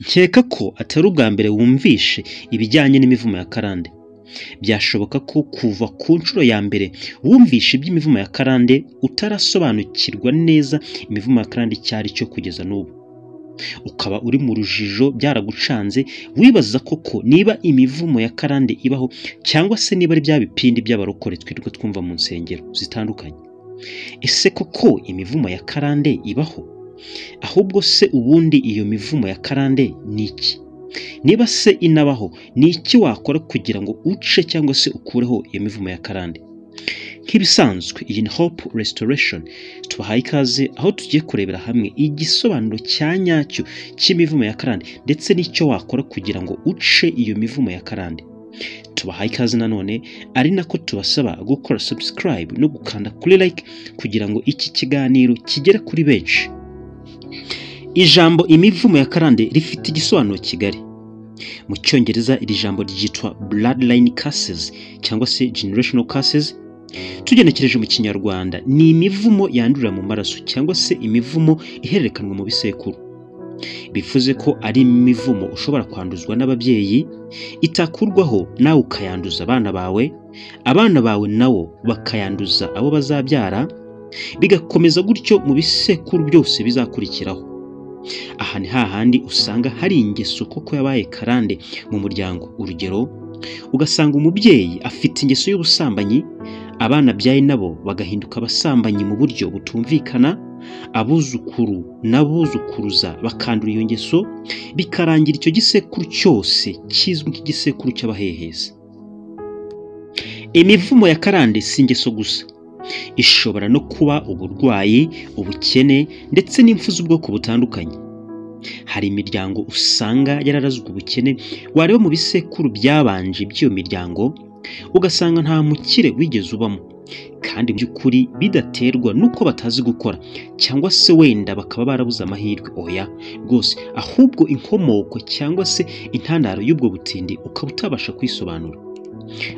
Nkeka ko atari ubwa mbere wumvishe ibijyanye n'imivumo ya karande. Byashoboka ko kuva ku nshuro ya mbere wumvishe iby'imivumo ya karande utarasobanukirwa neza imivumo ya karande icyo ari cyo kugeza n'ubu. Ukaba uri mu rujijo, byaragucanze, wibaza koko niba imivumo ya karande ibaho cyangwa se niba ari bya bipindi by'abarokore twirirwa twumva mu nsengero zitandukanye. Ese koko imivumo ya karande ibaho? Ahubwo se ubundi iyo mivumo ya karande ni iki? Niba se inabaho, ni iki wakora kugira ngo uce cyangwa se ukureho iyo mivumo ya karande? Nk'ibisanzwe, iyi ni Hope Restoration, tubahaye ikaze aho tugiye kurebera hamwe igisobanuro cya nyacyo cy'imivumo ya karande ndetse n'icyo wakora kugira ngo uce iyo mivumo ya karande. Tubahaye ikaze nanone, ari nako tubasaba gukora subscribe no gukanda kuri like kugira ngo iki kiganiro kigere kuri benshi. Ijambo imivumo ya karande rifite igisobanuro kigari. Mu Cyongereza iri jambo ryitwa bloodline curses cyangwa se generational curses. Tugenekereje mu Kinyarwanda, ni imivumo yandurira mu maraso cyangwa se imivumo ihererekanwa mu bisekuru. Bivuze ko ari imivumo ushobora kwanduzwa n'ababyeyi, itakurwaho nawe ukayanduza abana bawe, abana bawe nabo bakayanduza abo bazabyara, bigakomeza gutyo mu bisekuru byose bizakurikiraho. Aha ni hahandi usanga hari ingeso koko yabaye karande mu muryango. Urugero, ugasanga umubyeyi afite ingeso y'ubusambanyi, abana abyaye nabo bagahinduka abasambanyi mu buryo butumvikana, abuzukuru n'abuzukuruza bakandura iyo ngeso, bikarangira icyo gisekuru cyose kizwi nk'igisekuru cy'abahehesi. Imivumo ya karande si ingeso gusa, ishobora no kuba uburwayi, ubukene ndetse n'impfu z'ubwoko butandukanye. Hari imiryango usanga yararazwe ubukene, wareba mu bisekuru byabanje by'iyo miryango ugasanga nta mukire wigeze ubamo, kandi mu by'ukuri bidaterwa n'uko batazi gukora cyangwa se wenda bakaba barabuze amahirwe. Oya rwose, ahubwo inkomoko cyangwa se intandaro y'ubwo butindi ukaba utabasha kwisobanura.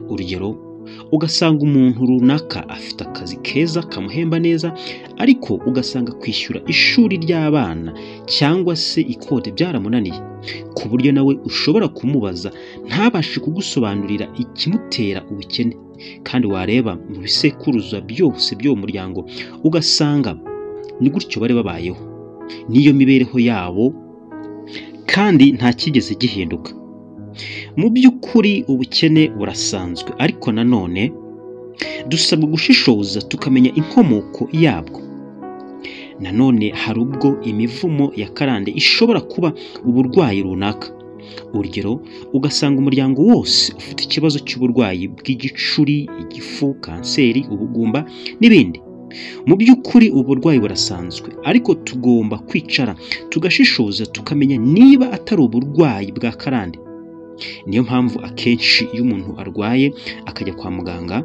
Urugero, ugasanga umuntu runaka afite akazi keza kamuhemba neza, ariko ugasanga kwishyura ishuri ry'abana cyangwa se ikode byaramunaniye, ku buryo nawe ushobora kumubaza ntabashe kugusobanurira ikimutera ubukene. Kandi wareba mu bisekuruza byose by'uwo muryango ugasanga ni gutyo bari babayeho, n'iyo mibereho yabo, kandi nta cyigeze gihinduka. Mu by'ukuri ubukene burasanzwe, ariko nanone dusabwa gushishoza tukamenya inkomoko yabwo. Nanone hari ubwo imivumo ya karande ishobora kuba uburwayi runaka. Urugero, ugasanga umuryango wose ufite ikibazo cy'uburwayi bw'igicuri, igifu, kanseri, ubugumba n'ibindi. Mu by'ukuri uburwayi burasanzwe, ariko tugomba kwicara tugashishoza tukamenya niba atari uburwayi bwa karande. Niyo mpamvu akenshi iyo umuntu arwaye akajya kwa muganga,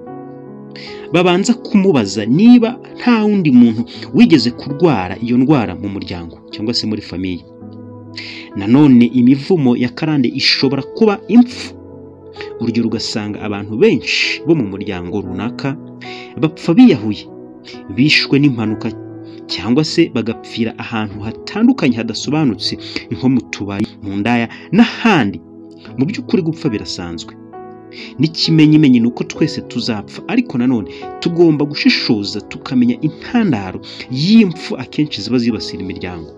babanza kumubaza niba nta wundi muntu wigeze kurwara iyo ndwara mu muryango cyangwa se muri famiye. Nanone imivumo ya karande ishobora kuba impfu. Urugero, ugasanga abantu benshi bo mu muryango runaka bapfa biyahuye, bishwe n'impanuka cyangwa se bagapfira ahantu hatandukanye hadasobanutse, nko mu tubari, mu ndaya n'ahandi. Mu by'ukuri gupfa birasanzwe, n'ikimenyimenyi ni uko twese tuzapfa, ariko nanone tugomba gushishoza tukamenya intandaro y'impfu akenshi ziba zibasira imiryango.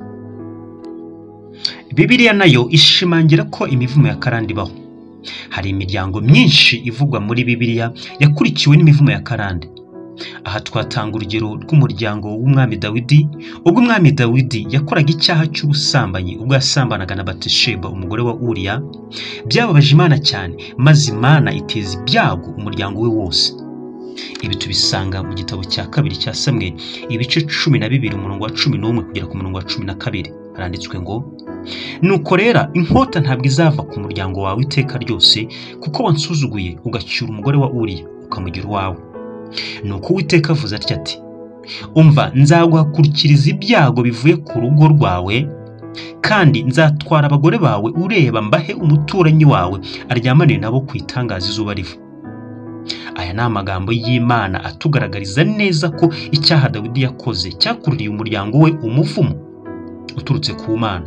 Bibiliya nayo ishimangira ko imivumo ya karande ibaho. Hari imiryango myinshi ivugwa muri Bibiliya yakurikiwe n'imivumo ya karande. Aha twatanga urugero rw'umuryango w'umwami Dawidi, ubwo umwami Dawidi yakoraga icyaha cy'ubusambanyi ubwo yasambanaga na Batisheba umugore wa Uriya, byababaje Imana cyane, maze Imana iteza ibyago umuryango we wose. Ibi tubisanga mu gitabo cya kabiri cya Samweli, ibice 12 umurongo wa 11 kugera ku murongo wa 12. Haranditswe ngo: Nuko rero inkota ntabwo izava ku muryango wawe iteka ryose, kuko wansuzuguye ugacyura umugore wa Uriya ukamugira uwawe. Nuko Uwiteka avuze atya ati: Umva, nzaguhakurikiriza ibyago bivuye ku rugo rwawe, kandi nzatwara abagore bawe ureba mbahe umuturanyi wawe aryamane nabo ku itangaza izuba riva. Aya ni amagambo y'Imana atugaragariza neza ko icyaha Dawidi yakoze cyakururiye umuryango we umuvumo uturutse ku Mana.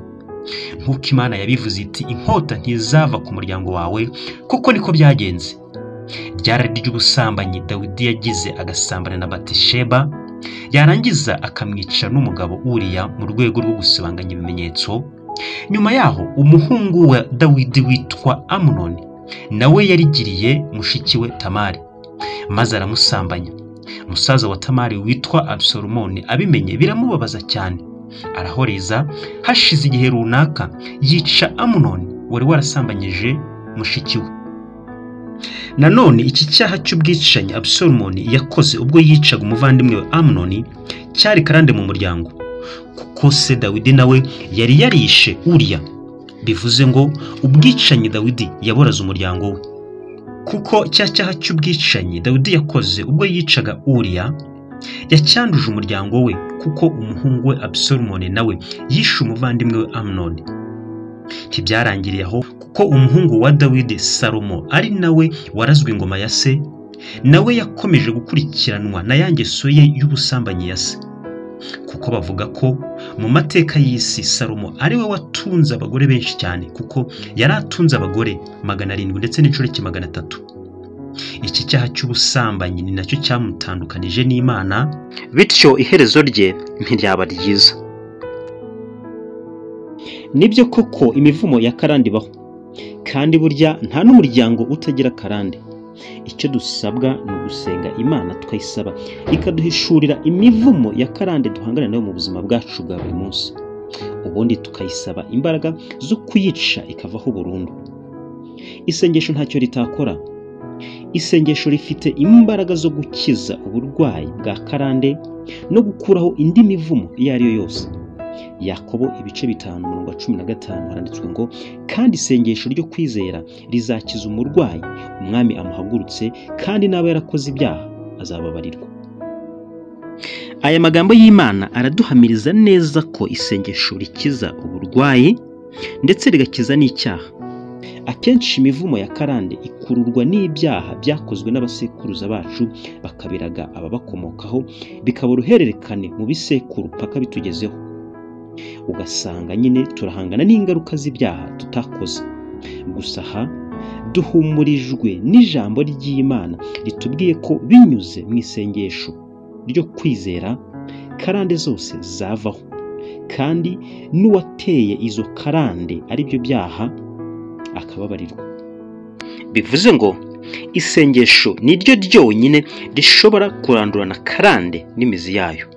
Nk'uko Imana yabivuze iti inkota ntizava ku muryango wawe, kuko niko byagenze. Ryari ry'ubusambanyi Dawidi yagize agasambana na Batisheba, yarangiza akamwica n'umugabo Uriya mu rwego rwo gusibanganya ibimenyetso. Nyuma yaho umuhungu wa Dawidi witwa Amunoni nawe yarigiriye mushiki we Tamari, maze aramusambanya. Musaza wa Tamari witwa Abusalomo abimenye biramubabaza cyane, arahoreza. Hashize igihe runaka yica Amunoni wari warasambanyije mushiki we. Nanone iki cyaha cy'ubwicanyi Abusalomo yakoze ubwo yicaga umuvandimwe we Amunoni cyari karande mu muryango, kuko se Dawidi nawe yari yarishe Uriya. Bivuze ngo ubwicanyi Dawidi yaboraze umuryango we, kuko cya cyaha cy'ubwicanyi Dawidi yakoze ubwo yicaga Uriya yacyanduje umuryango we, kuko umuhungu we Abusalomo nawe yishe umuvandimwe we Amunoni. Ntibyarangiriye aho, kuko umuhungu wa Dawidi Salomo ari nawe warazwe ingoma ya se, nawe yakomeje gukurikiranwa na ya ngeso ye y'ubusambanyi ya se, kuko bavuga ko mu mateka y'isi Salomo ari we watunze abagore benshi cyane, kuko yari atunze abagore 700 ndetse n'inshoreke 300. Iki cyaha cy'ubusambanyi ni nacyo cyamutandukanije n'Imana, bityo iherezo rye ntiryaba ryiza. Nibyo koko imivumo ya karande ibaho, kandi burya nta n'umuryango utagira karande. Icyo dusabwa ni ugusenga Imana tukayisaba ikaduhishurira imivumo ya karande duhangana nayo mu buzima bwacu bwa buri munsi, ubundi tukayisaba imbaraga zo kuyica ikavaho burundu. Isengesho ntacyo ritakora. Isengesho rifite imbaraga zo gukiza uburwayi bwa karande no gukuraho indi mivumo iyo ari yo yose. Yakobo ibice 5 umurongo wa 15 haranditswe ngo kandi isengesho ryo kwizera rizakiza umurwayi, umwami amuhagurutse, kandi n'aba yarakoze ibyaha azababarirwa. Aya magambo y'Imana araduhamiriza neza ko isengesho rikiza uburwayi ndetse rigakiza n'icyaha. Akenshi imivumo ya karande ikururwa n'ibyaha byakozwe n'abasekuruza bacu bakabiraga ababakomokaho, bikaba uruhererekane mu bisekuru paka bitugezeho. Ugasanga nyine turahangana n'ingaruka z'ibyaha tutakoze. Gusa aha duhumurijwe n'ijambo ry'Imana ritubwiye ko binyuze mu isengesho ryo kwizera karande zose zavaho, kandi n'uwateye izo karande aribyo byaha akababarirwa. Bivuze ngo isengesho niryo ryonyine rishobora kurandurana karande n'imizi yayo.